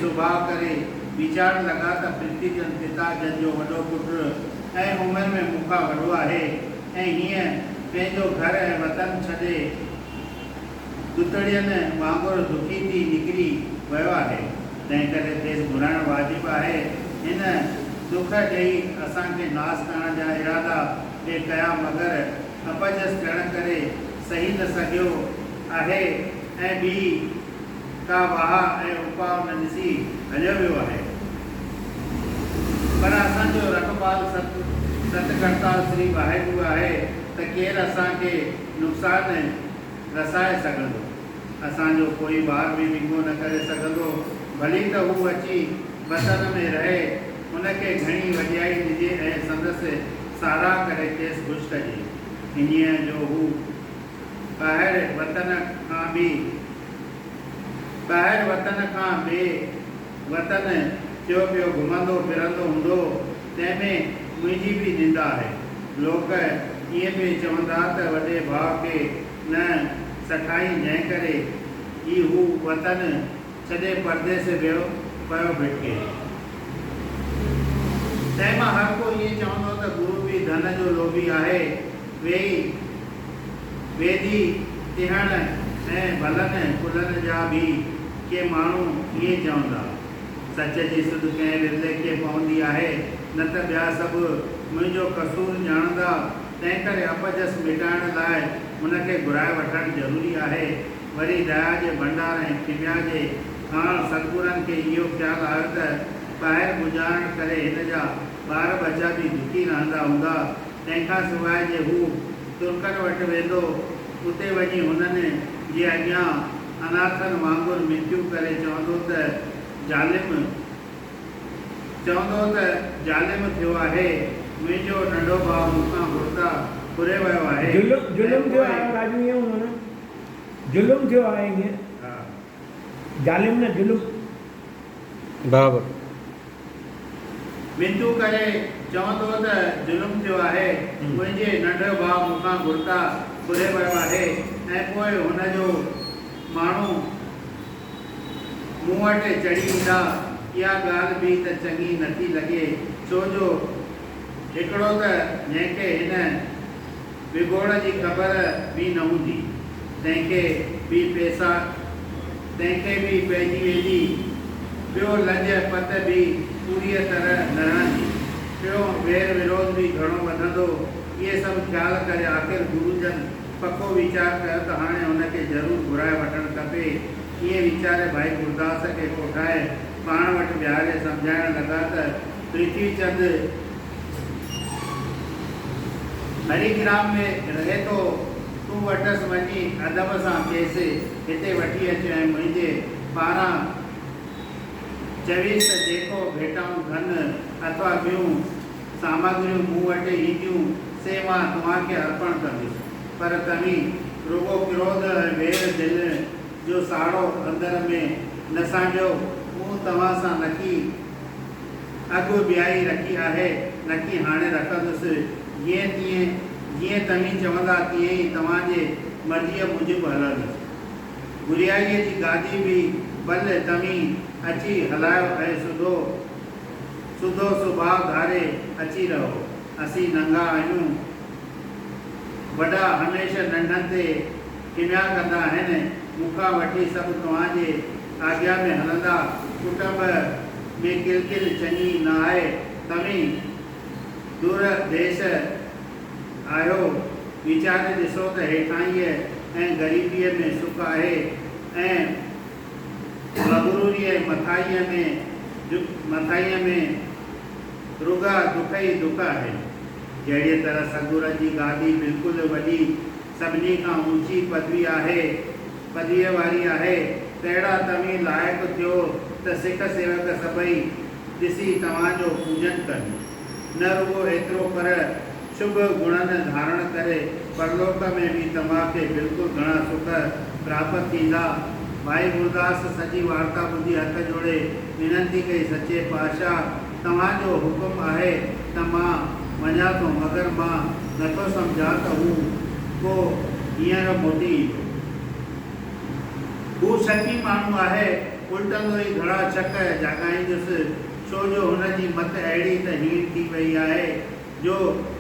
سڀاء ڪري ويچارڻ لڳا ته پرٿي چند پتا جن جو وڏو پٽ ۽ عمر ۾ مون کان وڏو آهي ۽ هيئن پنهنجو گهر ۽ وطن ڇڏي ڏتڙين وانگر دکي ٿي نڪري ويو آهي، تنهنڪري کيس گهرائڻ واجب آهي. هن دک ڏيئي اسان کي ناس ڪرڻ جا ارادا پئي ڪيا، مگر اپجس ٿيڻ ڪري سهي نه سگهيو آهي ۽ ٻي ڪا واهه ۽ اپاء نه ڏسي هليو ويو آهي. پر اسان جو رکپال ست ست ڪرتال سري واهگرو آهي ته ڪير اسان کي نقصان رسائي سگهندو؟ اسان جو ڪوئي وار به وينگو نه ڪري سگهندو. ڀلي ته هو اچي وطن ۾ رهي، هن کي گهڻي وڏيائي ڏجي ۽ سندس ساراهه ڪري کيس خوش ڪجي. انهيء جو هو ٻاهر وطن کان به ٻاهر وطن کان بي وطن ٿيو پيو گهمندو ڦرندو هوندو، تنهن ۾ منهنجي به نندا آهي. لوڪ ائين پئي چوندا ته وڏي ڀاء کي نه سٺائين جنهن ڪري ئي هو وطن ڇڏي پرديس ويو پيو ڀٽڪي. تنهن مان هر ڪو ائين چوندو ته گرو به ڌن جو لوڀي آهي. ويئي ويدي تهڻ ۽ ڀلن ڪلن جا به ڪي ماڻهو ائين چوندا. سچ جي سڌ ڪنهن ورلي کي پوندي آهي، نه ته ٻيا سڀ منهنجو قصور ڄاڻندا، تنهنڪري اپجس مٽائڻ لاء هن کي گهرائي وٺڻ ضروري آهي. وري ديا جي ڀنڊار ۽ کيميا جي کاڻ ستگرن کي اهو خيال آيو ته ٻاهر گذارڻ ڪري هن جا ٻار ٻچا به دکي رهندا هوندا، تنهن کان سواء جي هو ترڪن وٽ ويندو، اتي وڃي هنن جي اڳيان اناٿن وانگر منتيون ڪري چوندو ته ظالم چوندو ته ظالم ٿيو آهي، منهنجو ننڍو ڀاء مون کان گڙتا ڦري ويو آهي ظلم ۽ ظلم ٿيو پوء. آهي راجو ائين هوندو نه ظلم ٿيو آهي ائين ها. ظالم نه ظلم. برابر. منتون ڪري چوندو ته ظلم ٿيو آهي، منهنجي ننڍو ڀاء مون کان گڙتا ڦري ويو آهي ۽ پوء هن جو ماڻهو مون وٽ چڙهي ايندا، اها ڳالهه به ته چڱي نٿي لڳي، ڇو جو هڪڙو ته جنهن کي هن وڳوڙ جي خبر به نه هوندي، تنهن کي به پئسا تنهن کي به پئجي ويندي، ٻيو لڄ پت به پوريء طرح نه رهندي، ٽيون وير وروڌ به گهڻو وڌندو، اهي سڀ خيال ڪري آخر گرو جن پڪو ويچار ڪيو ته هاڻي هن کي ضرور گهرائي وٺڻ کپي. ائين ويچاري ڀائي گرداس کي ڪوٺائي پاڻ وٽ ويهاري سمجهائڻ لڳا ته پرٿوي چند هريگرام ۾ رهي ٿو، تون وٽس وڃي ادب سان کيس هتي وٺي اچ ۽ منهنجي پاران چويس ته جيڪو ڀيٽائون ڌن اٿوا ٻيون سامگريون مون وٽ اينديون، سي مان توهان کي ارپڻ ڪندس. پر توهين رڳو ڪروڌ ۽ وير دل جو ساڙو اندر ۾ نه سانڍيو. مون توهان سان نڪي اڳ ٻيائي رکي آهي، نڪي هاڻي رکندس. جيئن تيئن جيئن توهين چوندا، تيئن ئي توهان جي مرضيء موجب هلندس. گريائيء جي گادي به ڀل توهين اچي هلايو ۽ سڌو سڌو سڀاء ڌاري اچي رهو. اسين ننگا آهيون. وڏا هميشه ننڍن تي کيميا ڪندا آهن. مون کان وٺي سڀ توهان جي آگيا ۾ هلندا. ڪٽنب ۾ ڪلڪل چڱي نه آهي. توهين دور ديش آهيو. ويچاري ڏسو ته هيٺاهينء ۽ غريبيء ۾ سک آهي ۽ مغروري ۽ مٿاهينء ۾ مٿاهينء ۾ رڳا دک ئي دک آهن. جهڙيء طرح سڳورن جي گادي بلڪل وڏي سڀني کان اوچي پدوي آهي، پدويء واري آهي، تهڙا توهين لائق ٿيو ته سک سيوڪ سڀئي ڏسي توهان جو پوڄن ڪن. نه رڳو ايترو پر شڀ گڻن ڌارڻ ڪري پرلوڪ ۾ به توهان کي بلڪل گهڻا سک پراپت ٿيندا. ڀائي گرداس سڄي وارتا ٻڌي هٿ جوڙي وينتي ڪئي، سچي پادشاهه! توهان جو حڪم آهي ته مان وڃان ٿو، مگر مان نٿو سمجهان ته هو ڪو هينئر موٽي ايندو. هو شڪي ماڻهو آهي. الٽندو ئي گهڻا شڪ جاڳائيندس، ڇو جو هن جي مت اهڙي ته هيڻ ٿي ويئي آهي، جو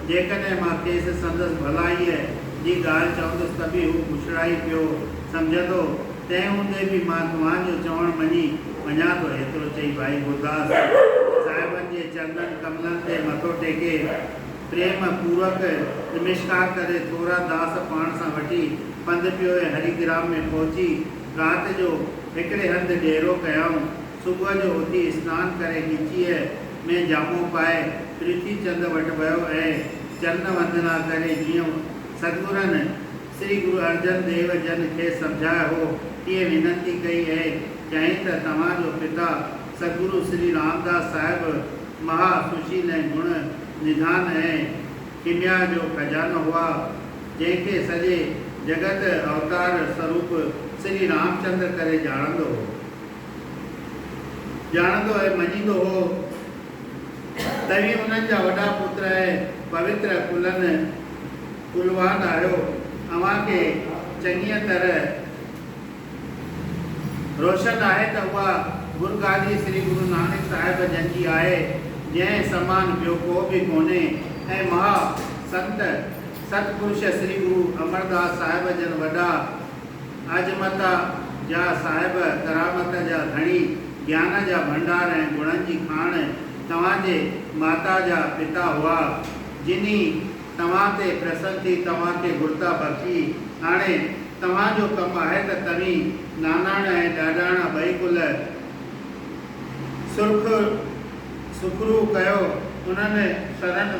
جيڪڏهن مان کيس سندس ڀلائيء جي ڳالهه چوندس ته به هو بڇڙائي پيو سمجهندو. تنهن هوندي به مان توهان جو چوڻ مڃي وڃان ٿو. ايترو چئي ڀائي گرداس صاحبن جي چرنن ڪملن تي مٿو ٽيڪي، پريم پوروڪ نمشڪار ڪري، ٿورا داس پاڻ سان وٺي پنڌ پيو ۽ هريگرام ۾ پهچي رات جو هڪڙي هنڌ ڏيرو ڪيائون. صبح جو اٿي اسنان ڪري ڳچيء ۾ جامو پائي پرٿي چند وٽ ويو ۽ چرن وندنا ڪري جيئن ستگرن سري گرو ارجن ديو جن کيس سمجهايو هو تيئن وينتي ڪئي ۽ چيائين ته توهان جو پتا ستگرو سري رامداس صاحب مها سشيل ۽ گڻ نڌان ۽ کيميا جو خزانو هئا، جنهن کي سڄي جڳت اوتار سروپ سري رامچندر ڪري ڄاڻندو هو. ڄاڻندو ۽ مڃيندو هو. توهين انهن جا وڏا پتر ۽ پوتر ڪلن ڪلوان آهيو. اوهان کي چڱيء طرح روشن آهي ته اها گرگادي سري گرو نانڪ صاحب جن جي آهي، جنهن سمان ٻيو ڪو به ڪونهي ۽ مها سنت ست پرش سري گرو امرداس صاحب جن وڏا عظمت جا صاحب، ڪرامت جا ڌڻي، گيان جا ڀنڊار ۽ گڻن جي کاڻ توهان جي ماتا جا پتا هئا، جن ئي توهان تي پرسن ٿي توهان کي گرتا بخشي. هاڻي توهان جو ڪم آهي ته توهين ناناڻا ۽ ڏاڏاڻا ٻئي ڪل سرخ سرخرو ڪيو. انهن سرن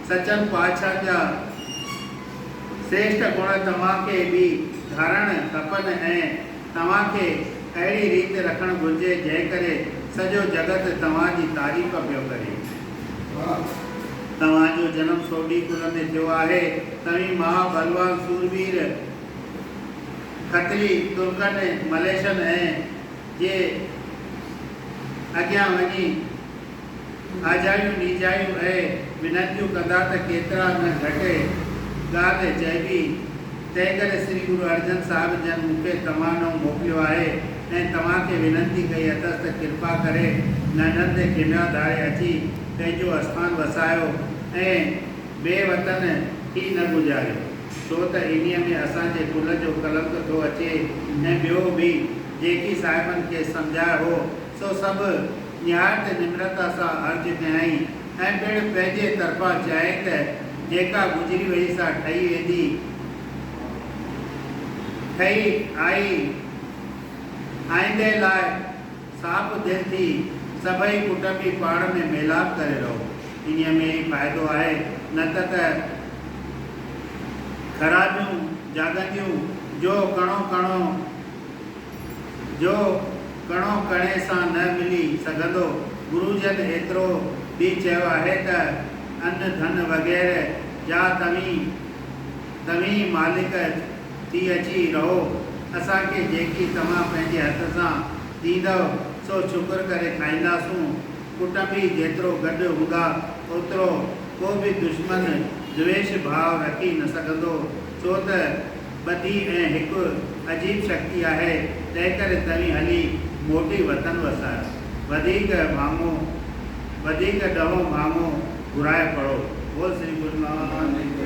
سچن پادشاهن جا سريشٽ گڻ توهان کي به ڌارڻ کپن ۽ توهان کي اهڙي ريت رکڻ گهرجي، جنهن ڪري سڄو جڳت توهان جي تعريف پيو ڪري. توهان جو جنم سوڍي ڪل ۾ ٿيو آهي. توهين مها ٻلوان سوروير، کتري، ترڪن، مليشن ۽ جي اڳيان وڃي آجايون نيجايون ۽ منتيون ڪندا ته ڪيترا نه گهٽ ڳالهه چئبي. تنهنڪري سري گرو ارجن صاحب جن مون کي توهان ڏانهن موڪليو آهي ۽ توهان کي وينتي ڪئي اٿس ته ڪرپا ڪري ننڍن تي کيميا ڌاري اچي پنهنجو اسٿان وسايو ۽ بي وطن ٿي نه گذاريو، ڇو ته انهيء ۾ اسان جي ڪل جو ڪلنڪ ٿو اچي ۽ ٻيو به جيڪي صاحبن کيس سمجهايو هو، سو سڀ نهايت نمرتا سان عرض ڪيائين ۽ پڻ پنهنجي طرفان چيائين ته جيڪا گذري وئي سا ٺهي ويندي، ٺهي آئي، آئيندي لاء صاف دل ٿي سڀئي ڪٽنبي پاڻ ۾ ميلاپ ڪري رهو، انهيء ۾ ئي فائدو آهي، نه ته ته خرابيون جاڳنديون، جو ڪڻو ڪڻو. جو ڪڻو ڪڻي سان نه ملي سگهندو. گرو جن ايترو به چيو آهي ته ان ڌن وغيره جا توهين توهين مالڪ ٿي اچي رهو. اسان کي جيڪي توهان پنهنجي هٿ سان ڏيندؤ سو شڪر ڪري کائينداسون. ڪٽنبي جيترو گڏ هوندا اوترو ڪو به دشمن دويش ڀاء رکي نه سگهندو. ڇو ته ٻڌي ۽ هڪ عجيب شڪتي آهي، تنهنڪري توهين هلي موٽي وطن وسايو. وڌيڪ ڀاڱو وڌيڪ ڏهون ڀاڱو گهرائي پڙهو. بول سري گرو نانڪ.